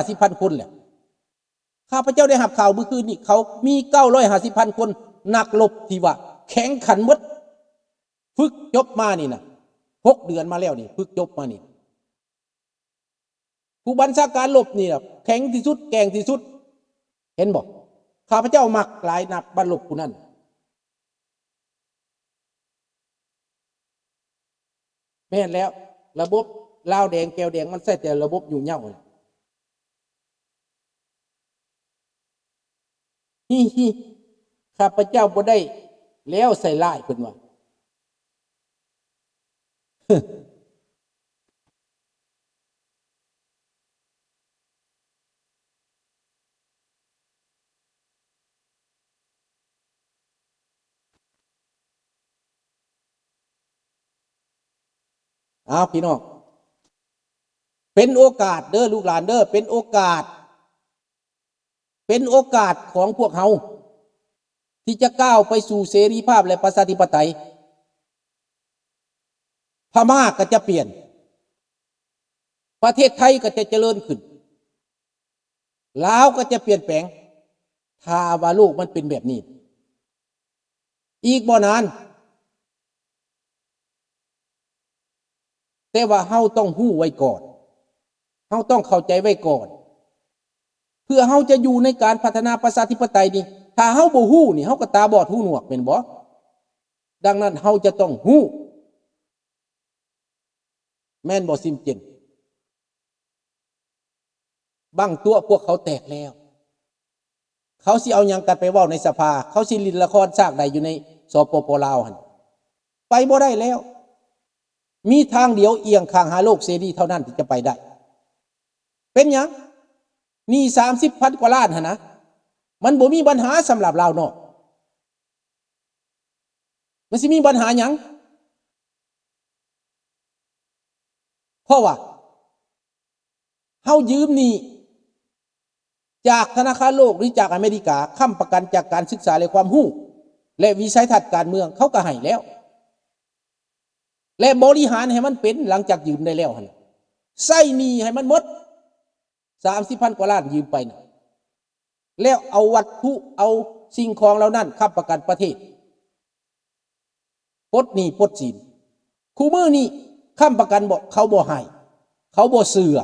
ສິບພັນຄົນແຫຼະ. ຂ້າພະເຈົ້າໄດ້ຮັບຂ່າວມື້ຄືນນີ້ ເຂົາມີເກົ້າຮ້ອຍຫ້າສິບພັນຄົນ ນັກລົບທີ່ວ່າແຂງຂັນໝົດ ຝຶກຈົບມານີ້ນະ ຫົກເດືອນມາແລ້ວນີ້ ຝຶກຈົບມານີ້ ຜູ້ບັນຊາການລົບນີ້ນະ ແຂງທີ່ສຸດ ແກ່ງທີ່ສຸດ ເຫັນບໍ່? ຂ້າພະເຈົ້າມັກຫຼາຍນັກບັນລົບຜູ້ນັ້ນ. ແມ່ນແລ້ວ ລະບົບລາວແດງແກວແດງ ມັນໃຊ້ແຕ່ລະບົບຍຸເຍົາຫັ້ນແຫຼະ. ຮີໆ ຂ້າພະເຈົ້າບໍ່ໄດ້ແລ້ວໃສ່ຮ້າຍເພິ່ນວ່າ. ອ້າວ ພີ່ນ້ອງ ເປັນໂອກາດເດີລູກຫຼານເດີ ເປັນໂອກາດ ເປັນໂອກາດຂອງພວກເຮົາ ທີ່ຈະກ້າວໄປສູ່ເສລີພາບ ແລະ ປະຊາທິປະໄຕ. ພະມ້າກໍຈະປ່ຽນ, ປະເທດໄທກໍຈະຈະເລີນຂຶ້ນ, ລາວກໍຈະປ່ຽນແປງ. ຖ້າວ່າໂລກມັນເປັນແບບນີ້ ອີກບໍ່ນານ, ແຕ່ວ່າເຮົາຕ້ອງຮູ້ໄວ້ກ່ອນ, ເຮົາຕ້ອງເຂົ້າໃຈໄວ້ກ່ອນ, ເພື່ອເຮົາຈະຢູ່ໃນການພັດທະນາປະຊາທິປະໄຕນີ້. ຖ້າເຮົາບໍ່ຮູ້ນີ້ ເຮົາກໍຕາບອດຫູໜວກແມ່ນບໍ່? ດັ່ງນັ້ນເຮົາຈະຕ້ອງຮູ້. ແມ່ນບໍ່ ຊິມເຈັນ? ບັ້ງຕົວະພວກເຂົາແຕກແລ້ວ. ເຂົາຊິເອົາຫຍັງກັນໄປເວົ້າໃນສະພາ? ເຂົາຊິຫຼິ້ນລະຄອນຊາກໃດຢູ່ໃນ ສປປ ລາວຫັ້ນ? ໄປບໍ່ໄດ້ແລ້ວ. ມີທາງດຽວ ອຽງຂ້າງຫາໂລກເສລີເທົ່ານັ້ນທີ່ຈະໄປໄດ້. ເປັນຫຍັງ? ໜີ້ສາມສິບພັນກວ່າລ້ານຫັ້ນນະ, ມັນບໍ່ມີບັນຫາສຳລັບລາວນອກ. ມັນຊິມີບັນຫາຫຍັງ? ເພາະວ່າເຮົາຢືມໜີ້ຈາກທະນາຄານໂລກ ຫຼື ຈາກອາເມລິກາ, ຄ້ຳປະກັນຈາກການສຶກສາ ແລະ ຄວາມຮູ້ ແລະ ວິໄສທັດການເມືອງ, ເຂົາກໍໃຫ້ແລ້ວ ແລະ ບໍລິຫານໃຫ້ມັນເປັນ. ຫຼັງຈາກຢືມໄດ້ແລ້ວຫັ້ນ ໃຊ້ໜີ້ໃຫ້ມັນໝົດ ສາມສິບພັນກວ່າລ້ານຢືມໄປນະ, ແລ້ວເອົາວັດຖຸ ເອົາສິ່ງຂອງເຫຼົ່ານັ້ນຄ້ຳປະກັນປະເທດ, ປົດໜີ້ປົດສິນ. ຄູ່ມື້ນີ້ຄ້ຳປະກັນບໍ່? ເຂົາບໍ່ໃຫ້, ເຂົາບໍ່ເຊື່ອ,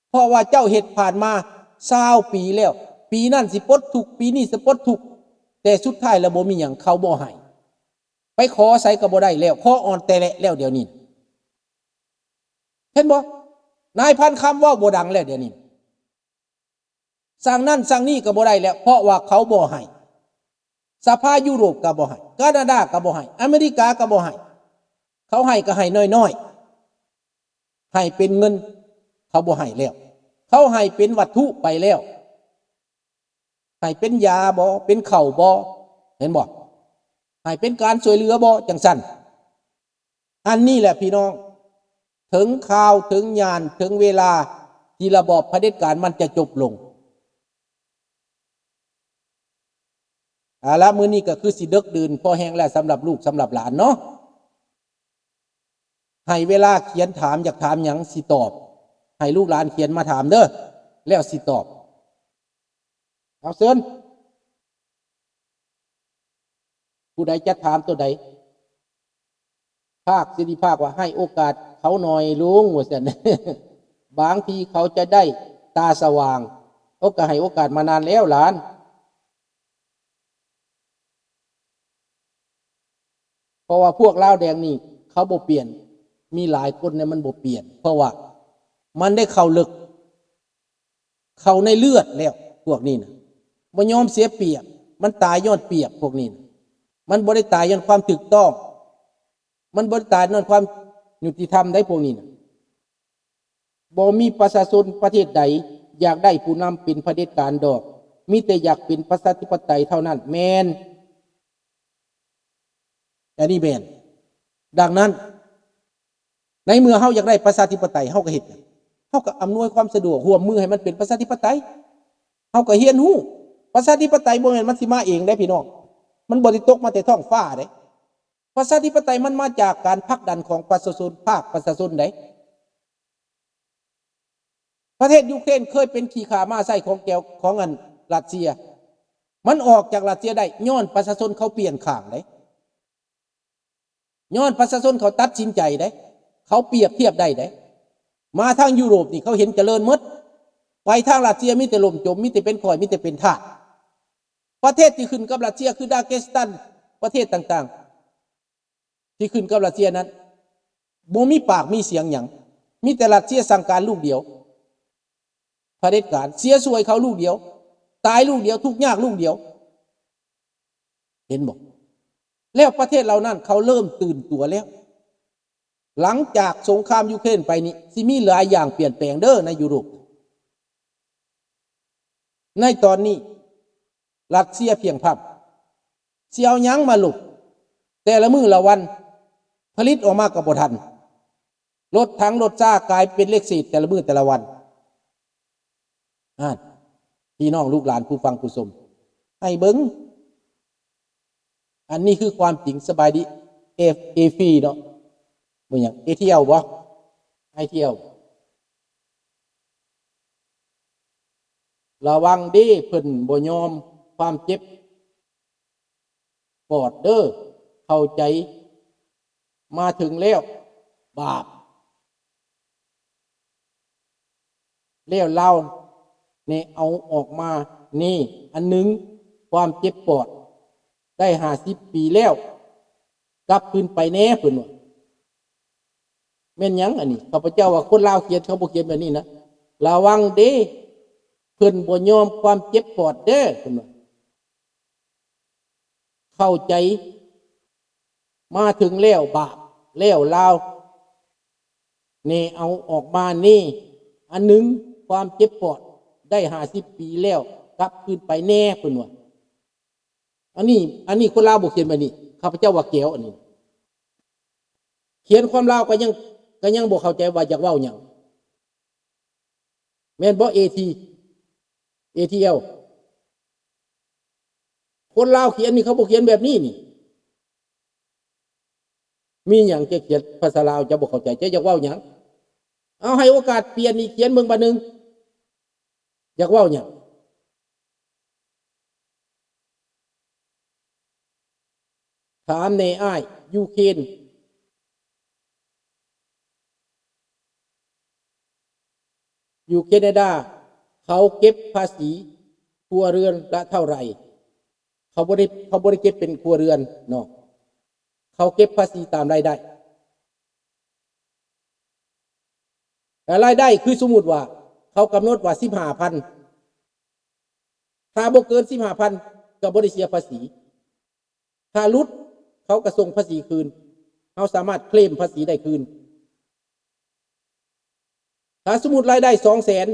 ເພາະວ່າເຈົ້າເຮັດຜ່ານມາຊາວປີແລ້ວ, ປີນັ້ນຊິປົດທຸກ, ປີນີ້ຊິປົດທຸກ, ແຕ່ສຸດທ້າຍແລ້ວບໍ່ມີຫຍັງ, ເຂົາບໍ່ໃຫ້. ໄປຂໍໃສກໍບໍ່ໄດ້ແລ້ວ, ຂໍອ່ອນແຕ່ແລະແລ້ວດຽວນີ້. ເຫັນບໍ່? ນາຍພັນຄຳເວົ້າບໍ່ດັງແລ້ວດຽວນີ້. ສັ່ງນັ້ນສັ່ງນີ້ກໍບໍ່ໄດ້ແລ້ວ, ເພາະວ່າເຂົາບໍ່ໃຫ້. ສະພາຢູໂຣບກໍບໍ່ໃຫ້, ການາດາກໍບໍ່ໃຫ້, ອາເມລິກາກໍບໍ່ໃຫ້. ເຂົາໃຫ້ກໍໃຫ້ນ້ອຍໆ, ໃຫ້ເປັນເງິນເຂົາບໍ່ໃຫ້ແລ້ວ, ເຂົາໃຫ້ເປັນວັດຖຸໄປແລ້ວ. ໃຫ້ເປັນຢາບໍ? ເປັນເຂົ້າບໍ? ເຫັນບໍ່? ໃຫ້ເປັນການຊ່ວຍເຫຼືອບໍ? ຈັ່ງຊັ້ນ. ອັນນີ້ແຫຼະພີ່ນ້ອງ, ເຖິງຄາວ, ເຖິງຍາມ, ເຖິງເວລາທີ່ລະບອບຜະເດັດການມັນຈະຈົບລົງ. ເອົາລະ, ມື້ນີ້ກໍຄືຊິເດິກດື່ນພໍແຮງແລ້ວ ສຳລັບລູກສຳລັບຫຼານເນາະ. ໃຫ້ເວລາຂຽນຖາມ, ຢາກຖາມຫຍັງຊິຕອບ, ໃຫ້ລູກຫຼານຂຽນມາຖາມເດີ, ແລ້ວຊິຕອບ. ເອົາ ເຊີນ. ຜູ້ໃດຈະຖາມຕົວໃດ? ພາກເສລີພາບວ່າ ໃຫ້ໂອກາດເຂົາໜ່ອຍລຸງ ວ່າຊັ້ນ. ບາງທີເຂົາຈະໄດ້ຕາສະຫວ່າງ. ໂອ ກໍໃຫ້ໂອກາດມານານແລ້ວຫຼານ. ເພາະວ່າພວກລາວແດງນີ້ເຂົາບໍ່ປ່ຽນ, ມີຫຼາຍຄົນນີ້ມັນບໍ່ປ່ຽນ, ເພາະວ່າມັນໄດ້ເຂົ້າເລິກ ເຂົ້າໃນເລືອດແລ້ວ. ພວກນີ້ນະ ບໍ່ຍອມເສຍປຽບ, ມັນຕາຍຍ້ອນປຽບ. ພວກນີ້ນະ ມັນບໍ່ໄດ້ຕາຍຍ້ອນຄວາມຖືກຕ້ອງ, ມັນບໍ່ໄດ້ຕາຍຍ້ອນຄວາມຍຸຕິທຳໃດ໋. ພວກນີ້ນະ ບໍ່ມີປະຊາຊົນປະເທດໃດຢາກໄດ້ຜູ້ນຳເປັນຜະເດັດການດອກ, ມີແຕ່ຢາກເປັນປະຊາທິປະໄຕເທົ່ານັ້ນ. ແມ່ນ, ອັນນີ້ແມ່ນ. ດັ່ງນັ້ນ ໃນເມື່ອເຮົາຢາກໄດ້ປະຊາທິປະໄຕ, ເຮົາກໍເຮັດຫຍັງ? ເຮົາກໍອຳນວຍຄວາມສະດວກ, ຮ່ວມມືໃຫ້ມັນເປັນປະຊາທິປະໄຕ. ເຮົາກໍຮຽນຮູ້. ປະຊາທິປະໄຕບໍ່ແມ່ນມັນຊິມາເອງເດ້ພີ່ນ້ອງ, ມັນບໍ່ໄດ້ຕົກມາແຕ່ທ້ອງຟ້າເດ້. ປະຊາທິປະໄຕມັນມາຈາກການຜັກດັນຂອງປະຊາຊົນ, ພາກປະຊາຊົນໃດ໋. ປະເທດຢູເຄຣນເຄີຍເປັນຂີ້ຂ້າມ້າໃຊ້ຂອງແກວຂອງອັນຣັດເຊຍ. ມັນອອກຈາກຣັດເຊຍໄດ້ຍ້ອນປະຊາຊົນເຂົາປ່ຽນຂ້າງເດ້. ຍ້ອນປະຊາຊົນເຂົາຕັດສິນໃຈເດ້, ເຂົາປຽບທຽບໄດ້ເດ້. ມາທາງຢູໂຣບນີ້ເຂົາເຫັນຈະເລີນໝົດ, ໄປທາງຣັດເຊຍມີແຕ່ລົ້ມຈົມ, ມີແຕ່ເປັນຂ້ອຍ, ມີແຕ່ເປັນທາດ. ປະເທດທີ່ຂຶ້ນກັບຣັດເຊຍຄືດາເກສຕັນ, ປະເທດຕ່າງໆ ທີ່ຂຶ້ນກັບຣັດເຊຍນັ້ນ ບໍ່ມີປາກມີສຽງຫຍັງ, ມີແຕ່ຣັດເຊຍສັ່ງການລູກດຽວ, ຜະເດັດການ, ເສຍສວຍເຂົາລູກດຽວ, ຕາຍລູກດຽວ, ທຸກຍາກລູກດຽວ. ເຫັນບໍ່? ແລ້ວປະເທດເຫຼົ່ານັ້ນເຂົາເລີ່ມຕື່ນຕົວແລ້ວ. ຫຼັງຈາກສົງຄາມຢູເຄຣນໄປນີ້ ຊິມີຫຼາຍຢ່າງປ່ຽນແປງເດີ້ໃນຢູໂຣບ. ໃນຕອນນີ້ ຣັດເຊຍພຽງພຳ ຊິເອົາຫຍັງມາລົບ? ແຕ່ລະມື້ລະວັນ ຜະລິດອອກມາກໍບໍ່ທັນ. ລົດຖັງລົດຊາກາຍເປັນເລກເສດແຕ່ລະມື້ແຕ່ລະວັນ. ອ່ານ ພີ່ນ້ອງລູກຫຼານຜູ້ຟັງຜູ້ຊົມ ໃຫ້ເບິ່ງ. ອັນນີ້ຄືຄວາມຈິງ. ສະບາຍດີ ເອຟ ເອຟ ເນາະ. ບໍ່ຫຍັງ ເອທີແອລ ບໍ່? ໄອທີແອລ. ລະວັງເດ້ ເພິ່ນບໍ່ຍອມຄວາມເຈັບປອດເດີ້ ເຂົ້າໃຈ ມາເຖິງແລ້ວ ບາບ ແລ້ວລາວແນ່ ເອົາອອກມາແນ່ ອັນໜຶ່ງ ຄວາມເຈັບປອດ ໄດ້ຫ້າສິບປີແລ້ວ ກັບຄືນໄປແນ່ ເພິ່ນວ່າ. ແມ່ນຫຍັງອັນນີ້? ຂ້າພະເຈົ້າວ່າຄົນລາວຂຽນ ເຂົາບໍ່ຂຽນແບບນີ້ນະ. ລະວັງເດ້ ເພິ່ນບໍ່ຍອມຄວາມເຈັບປອດເດີ້ ເພິ່ນວ່າ. ເຂົ້າໃຈ ມາເຖິງແລ້ວບາບ ແລ້ວລາວແນ່ ເອົາອອກມາແນ່ ອັນໜຶ່ງ ຄວາມເຈັບປອດ ໄດ້ຫ້າສິບປີແລ້ວ ກັບຄືນໄປແນ່ ເພິ່ນວ່າ. ອັນນີ້ ອັນນີ້ຄົນລາວບໍ່ຂຽນແບບນີ້ ຂ້າພະເຈົ້າວ່າແກວອັນນີ້. ຂຽນຄວາມລາວກໍຍັງ ກໍຍັງບໍ່ເຂົ້າໃຈວ່າຢາກເວົ້າຫຍັງ. ແມ່ນບໍ່ ເອທີ ເອທີແອລ? ຄົນລາວຂຽນນີ້ ເຂົາບໍ່ຂຽນແບບນີ້ນີ້. ມີຫຍັງຈະຂຽນພາສາລາວ ເຈົ້າບໍ່ເຂົ້າໃຈ ເຈົ້າຢາກເວົ້າຫຍັງ? ເອົາ ໃຫ້ໂອກາດປ່ຽນອີກ ຂຽນເບິ່ງບາດໜຶ່ງ ຢາກເວົ້າຫຍັງ? ຖາມແນ່ອ້າຍ ຢູ່ເຄນ ຢູ່ແຄນາດາ ເຂົາເກັບພາສີຄົວເຮືອນລະເທົ່າໃດ? ເຂົາບໍ່ໄດ້ ເຂົາບໍ່ໄດ້ເກັບເປັນຄົວເຮືອນເນາະ ເຂົາເກັບພາສີຕາມລາຍໄດ້. ແລະ ລາຍໄດ້ ຄືສົມມຸດວ່າ ເຂົາກຳນົດວ່າສິບຫ້າພັນ ຖ້າບໍ່ເກີນສິບຫ້າພັນ ກໍບໍ່ໄດ້ເສຍພາສີ. ຖ້າຫຼຸດ ເຂົາກໍສົ່ງພາສີຄືນ ເຮົາສາມາດເຄລມພາສີໄດ້ຄືນ. ຖ້າສົມມຸດລາຍໄດ້ສອງແສນ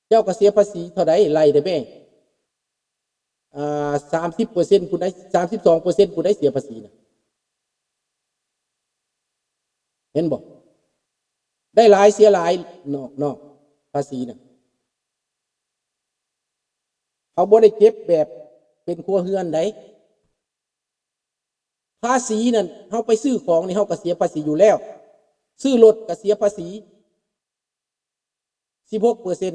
ເຈົ້າກໍເສຍພາສີເທົ່າໃດ ໄລ່ໄດ້ແມ່? ອ່າ ສາມສິບເປີເຊັນ ຜູ້ໃດ ສາມສິບສອງເປີເຊັນ ຜູ້ໃດເສຍພາສີນະ ເຫັນບໍ່? ໄດ້ຫຼາຍເສຍຫຼາຍ ນອກ ນອກພາສີນະ. ເຮົາບໍ່ໄດ້ເກັບແບບເປັນຄົວເຮືອນໃດ. ພາສີນັ້ນ ເຮົາໄປຊື້ຂອງນີ້ ເຮົາກໍເສຍພາສີຢູ່ແລ້ວ. ຊື້ລົດກໍເສຍພາສີສິບຫົກເປີເຊັນ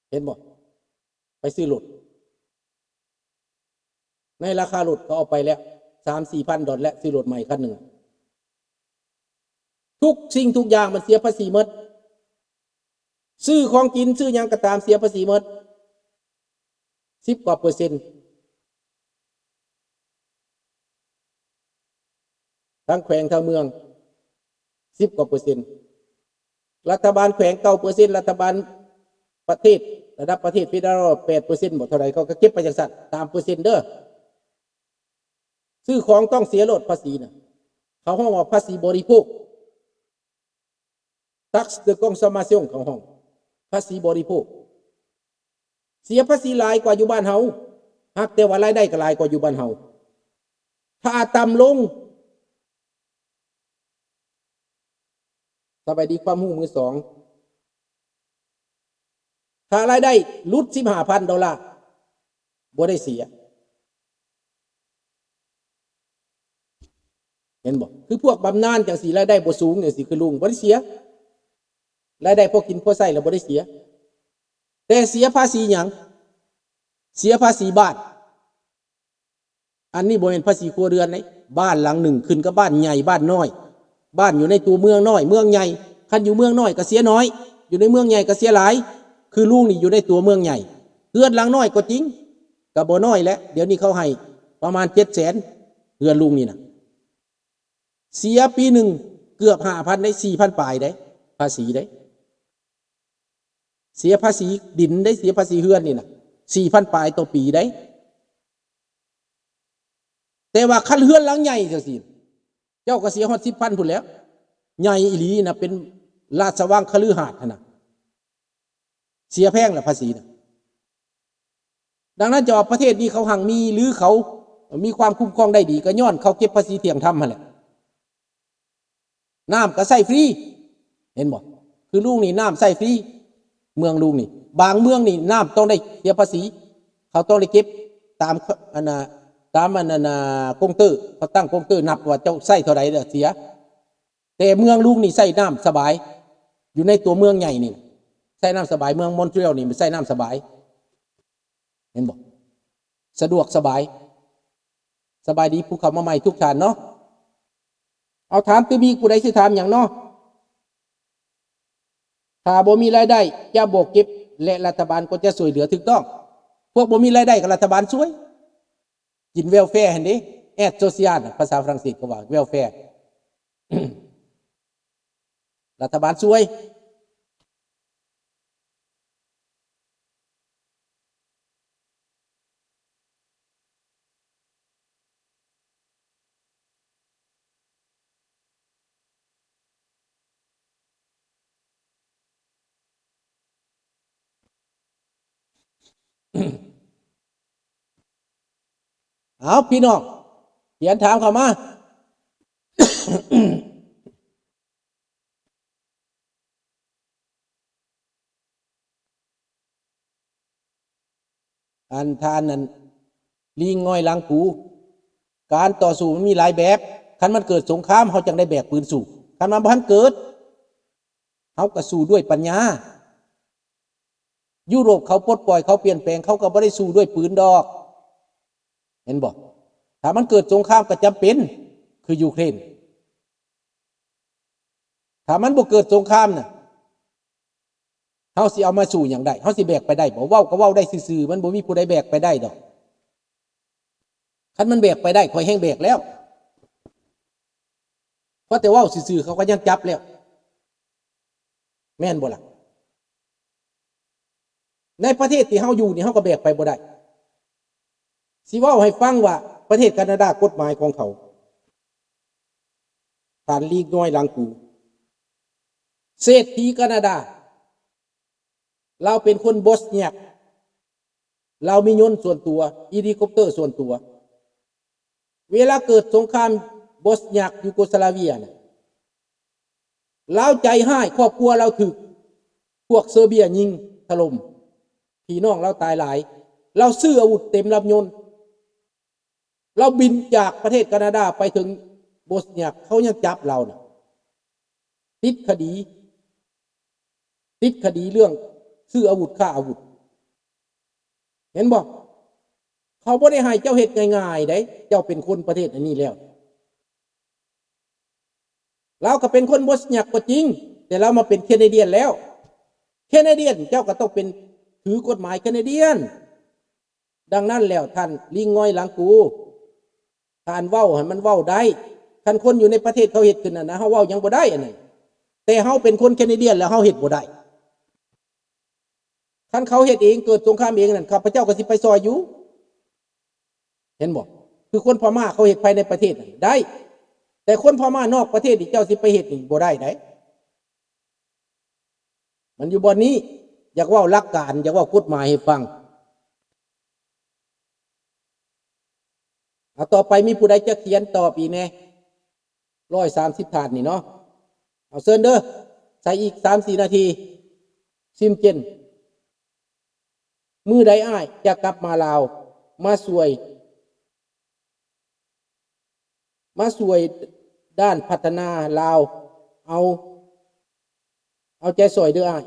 ເຫັນບໍ່? ໄປຊື້ລົດ ໃນລາຄາລົດກໍເອົາໄປແລ້ວ ສາມສີ່ພັນດອນແລ້ວ ຊື້ລົດໃໝ່ຄັນໜຶ່ງ. ທຸກສິ່ງທຸກຢ່າງມັນເສຍພາສີໝົດ. ຊື້ຂອງກິນ ຊື້ຫຍັງກໍຕາມ ເສຍພາສີໝົດ ສິບກວ່າເປີເຊັນ. ທັງແຂວງທັງເມືອງ ສິບກວ່າເປີເຊັນ. ລັດຖະບານແຂວງເກົ້າເປີເຊັນ ລັດຖະບານປະເທດ ລະດັບປະເທດເຟເດຣອລແປດເປີເຊັນ ບໍ່ເທົ່າໃດ ເຂົາກໍເກັບໄປຈັ່ງຊັ້ນ ຕາມເປີເຊັນເດີ້. ຊື້ຂອງຕ້ອງເສຍໂລດພາສີນະ ເຂົາຮ້ອງວ່າພາສີບໍລິໂພກ. Taxe de consommation ເຂົາຮ້ອງ ພາສີບໍລິໂພກ. ເສຍພາສີຫຼາຍກວ່າຢູ່ບ້ານເຮົາ ຫາກແຕ່ວ່າລາຍໄດ້ກໍຫຼາຍກວ່າຢູ່ບ້ານເຮົາ ຖ້າຕ່ຳລົງ. ສະບາຍດີ ຄວາມຮູ້ມືສອງ. ຖ້າລາຍໄດ້ຫຼຸດສິບຫ້າພັນໂດລາ ບໍ່ໄດ້ເສຍ. ເຫັນບໍ່? ຄືພວກບຳນານຈັ່ງຊີ້ ລາຍໄດ້ບໍ່ສູງຈັ່ງຊີ້ ຄືລຸງບໍ່ໄດ້ເສຍ. ລາຍໄດ້ພໍກິນພໍໃຊ້ແລ້ວບໍ່ໄດ້ເສຍ. ແຕ່ເສຍພາສີຫຍັງ? ເສຍພາສີບ້ານ. ອັນນີ້ບໍ່ແມ່ນພາສີຄົວເຮືອນເດ້. ບ້ານຫຼັງໜຶ່ງຂຶ້ນກັບບ້ານໃຫຍ່ບ້ານນ້ອຍ. ບ້ານຢູ່ໃນຕົວເມືອງນ້ອຍເມືອງໃຫຍ່. ຄັນຢູ່ເມືອງນ້ອຍກໍເສຍໜ້ອຍ, ຢູ່ໃນເມືອງໃຫຍ່ກໍເສຍຫຼາຍ. ຄືລຸງນີ້ຢູ່ໃນຕົວເມືອງໃຫຍ່, ເຮືອນຫຼັງນ້ອຍກໍຈິງ, ກໍບໍ່ນ້ອຍແຫຼະ. ດຽວນີ້ເຂົາໃຫ້ປະມານເຈັດແສນ, ເຮືອນລຸງນີ້ນະ. ເສຍປີໜຶ່ງເກືອບຫ້າພັນເດ້, ສີ່ພັນປາຍເດ້, ພາສີເດ້. ເສຍພາສີດິນເດ້, ເສຍພາສີເຮືອນນີ້ນະ, ສີ່ພັນປາຍຕໍ່ປີເດ້. ແຕ່ວ່າຄັນເຮືອນຫຼັງໃຫຍ່ຈັ່ງຊີ້, ເຈົ້າກໍເສຍຮອດສິບພັນພຸ້ນແຫຼ້ວ. ໃຫຍ່ອີ່ຫຼີນະ, ເປັນລາຊະວັງຄະລືຫາດຫັ້ນນະ. ເສຍແພງລະພາສີນະ. ດັ່ງນັ້ນຈະວ່າປະເທດນີ້ເຂົາຮັ່ງມີ ຫຼື ເຂົາມີຄວາມຄຸ້ມຄອງໄດ້ດີ ກໍຍ້ອນເຂົາເກັບພາສີທ່ຽງທຳຫັ້ນແຫຼະ. ນ້ຳກໍໃຊ້ຟຣີ, ເຫັນບໍ່? ຄືລຸງນີ້ນ້ຳໃຊ້ຟຣີ, ເມືອງລຸງນີ້. ບາງເມືອງນີ້ນ້ຳຕ້ອງໄດ້ເສຍພາສີ, ເຂົາຕ້ອງໄດ້ເກັບຕາມ ອັນນ່າ ຕາມ ອັນນັ້ນນ່າ ກົງເຕີ, ເຂົາຕັ້ງກົງເຕີນັບວ່າເຈົ້າໃຊ້ເທົ່າໃດແລ້ວເສຍ. ແຕ່ເມືອງລຸງນີ້ໃຊ້ນ້ຳສະບາຍ, ຢູ່ໃນຕົວເມືອງໃຫຍ່ນີ້ໃຊ້ນ້ຳສະບາຍ, ເມືອງມອນທຣີອອລນີ້ມັນໃຊ້ນ້ຳສະບາຍ, ເຫັນບໍ່? ສະດວກສະບາຍ. ສະບາຍດີຜູ້ເຂົ້າມາໃໝ່ທຸກທ່ານເນາະ. ເອົາ ຖາມຕື່ມອີກ, ຜູ້ໃດຊິຖາມຫຍັງເນາະ? ຖ້າບໍ່ມີລາຍໄດ້ຈະບໍ່ເກັບ ແລະ ລັດຖະບານກໍຈະຊ່ວຍເຫຼືອຖືກຕ້ອງ. ພວກບໍ່ມີລາຍໄດ້ກໍລັດຖະບານຊ່ວຍ. ກິນແວລແຟຫັ້ນເດ້, ແອດໂຊຊຽລ ພາສາຝຣັ່ງເສດເຂົາວ່າແວລແຟ, ລັດຖະບານຊ່ວຍ. ເອົາ ພີ່ນ້ອງ ຂຽນຖາມເຂົ້າມາ. ອັນທ່ານນັ້ນ ລີງງອຍຫຼັງກູ, ການຕໍ່ສູ້ມັນມີຫຼາຍແບບ. ຄັນມັນເກີດສົງຄາມ ເຮົາຈັ່ງໄດ້ແບກປືນສູ້. ຄັນມັນບໍ່ທັນເກີດ ເຮົາກໍສູ້ດ້ວຍປັນຍາ. ຢູໂຣບເຂົາປົດປ່ອຍ, ເຂົາປ່ຽນແປງ, ເຂົາກໍບໍ່ໄດ້ສູ້ດ້ວຍປືນດອກ, ເຫັນບໍ່? ຖ້າມັນເກີດສົງຄາມກໍຈຳເປັນ, ຄືຢູເຄຣນ. ຖ້າມັນບໍ່ເກີດສົງຄາມນະ, ເຮົາຊິເອົາມາສູ້ຫຍັງໄດ້? ເຮົາຊິແບກໄປໄດ້ບໍ່? ເວົ້າກໍເວົ້າໄດ້ຊື່ໆ, ມັນບໍ່ມີຜູ້ໃດແບກໄປໄດ້ດອກ. ຄັນມັນແບກໄປໄດ້, ຂ້ອຍແຮ່ງແບກແລ້ວ. ພໍແຕ່ເວົ້າຊື່ໆ ເຂົາກໍຍັງຈັບແລ້ວ, ແມ່ນບໍ່ລະ? ໃນປະເທດທີ່ເຮົາຢູ່ນີ້ ເຮົາກໍແບກໄປບໍ່ໄດ້. ຊິເວົ້າໃຫ້ຟັງວ່າປະເທດການາດາ ກົດໝາຍຂອງເຂົາ, ທ່ານລີງງອຍຫຼັງກູ, ເສດຖີການາດາ, ລາວເປັນຄົນໂບສເນຍກ, ລາວມີຍົນສ່ວນຕົວ, ເຮລິຄອບເຕີສ່ວນຕົວ. ເວລາເກີດສົງຄາມໂບສເນຍກ ຢູໂກສລາເວຍນະ, ລາວໃຈຮ້າຍ, ຄອບຄົວລາວຖືກພວກເຊີເບຍຍິງຖະຫຼົ່ມ, ພີ່ນ້ອງລາວຕາຍຫຼາຍ. ລາວຊື້ອາວຸດເຕັມລຳຍົນ, ລາວບິນຈາກປະເທດການາດາໄປເຖິງໂບສເນຍກ, ເຂົາຍັງຈັບລາວນະ, ຕິດຄະດີ, ຕິດຄະດີເລື່ອງຊື້ອາວຸດ, ຄ້າອາວຸດ. ເຫັນບໍ່? ເຂົາບໍ່ໄດ້ໃຫ້ເຈົ້າເຮັດງ່າຍໆເດ້, ເຈົ້າເປັນຄົນປະເທດອັນນີ້ແລ້ວ. ລາວກໍເປັນຄົນໂບສເນຍກກໍຈິງ, ແຕ່ລາວມາເປັນແຄນາດຽນແລ້ວ. ແຄນາດຽນ ເຈົ້າກໍຕ້ອງເປັນ ຖືກົດໝາຍແຄນາດຽນ. ດັ່ງນັ້ນແລ້ວ ທ່ານລີງງອຍຫຼັງກູ, ທ່ານເວົ້າໃຫ້ມັນເວົ້າໄດ້. ຄັນຄົນຢູ່ໃນປະເທດເຂົາເຮັດຂຶ້ນນັ້ນນະ, ເຮົາເວົ້າຫຍັງບໍ່ໄດ້ອັນນັ້ນ. ແຕ່ເຮົາເປັນຄົນແຄນາດຽນ ແລ້ວເຮົາເຮັດບໍ່ໄດ້. ຄັນເຂົາເຮັດເອງ, ເກີດສົງຄາມເອງນັ້ນ, ຂ້າພະເຈົ້າກໍຊິໄປຊ່ອຍຢູ່. ເຫັນບໍ່? ຄືຄົນພະມ້າເຂົາເຮັດພາຍໃນປະເທດນັ້ນໄດ້, ແຕ່ຄົນພະມ້ານອກປະເທດນີ້ ເຈົ້າຊິໄປເຮັດນີ້ບໍ່ໄດ້ໃດ. ມັນຢູ່ບ່ອນນີ້, ຢາກເວົ້າຫຼັກການ, ຢາກເວົ້າກົດໝາຍໃຫ້ຟັງ. ເອົາ, ຕໍ່ໄປມີຜູ້ໃດຈະຂຽນຕອບອີກແດ່? ຮ້ອຍສາມສິບທ່ານນີ້ເນາະ. ເອົາ, ເຊີນເດີ, ໃສ່ອີກສາມສີ່ນາທີ. ຊິມເຈັນ, ມື້ໃດອ້າຍຈະກັບມາລາວ ມາຊ່ວຍ ມາຊ່ວຍດ້ານພັດທະນາລາວ, ເອົາ, ເອົາໃຈຊ່ອຍເດີອ້າຍ.